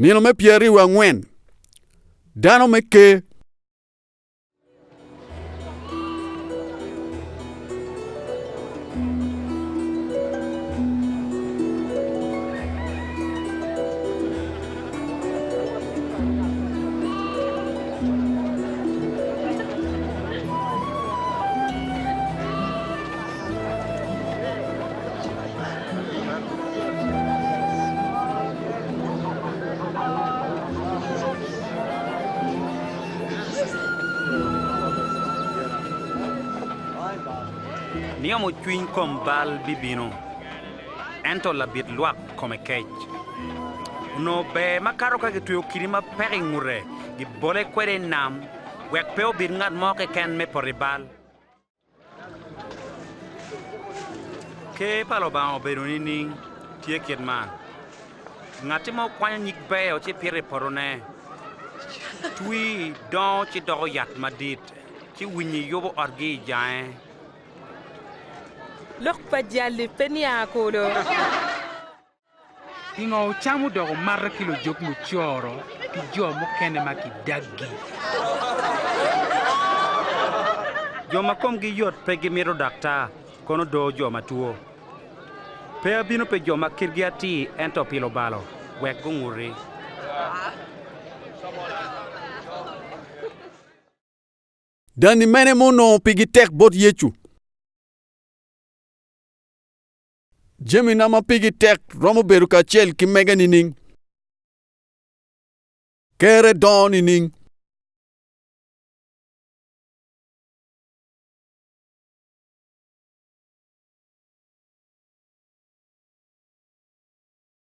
Nino me pyeraryo angwen, dano me ker. Niomo cwiny kom bal bibino, ento labit lwak kome kec. Onongo ber makato ka gitweyo kidi mapek i ngute, gibole kwede i nam, wek pe obit ngat mo keken me poto i bal. Ker pa Lubanga obedo nining? Tye kit man, Ngatti mo kwanyo nyig beo ci pito i potone. Twi, dongo ci doko yat madit, ci winyi yubo otgi i jange. Lok pa jal-li pe nia kulu. Pingo wucamo dok wumato ki lujog mucoro ki jo mukene ma gidaggi? Jo ma komgi yot pe gimito daktar, kono do jo ma two. Pe abino pi jo ma kitgi atir ento pi lubalo, wek gunguti. Dani mene ma onongo pigi tek bot Yecu? Jamina ma pigi tek romo bedo kacel ki mege nining? Kerre dongo nining?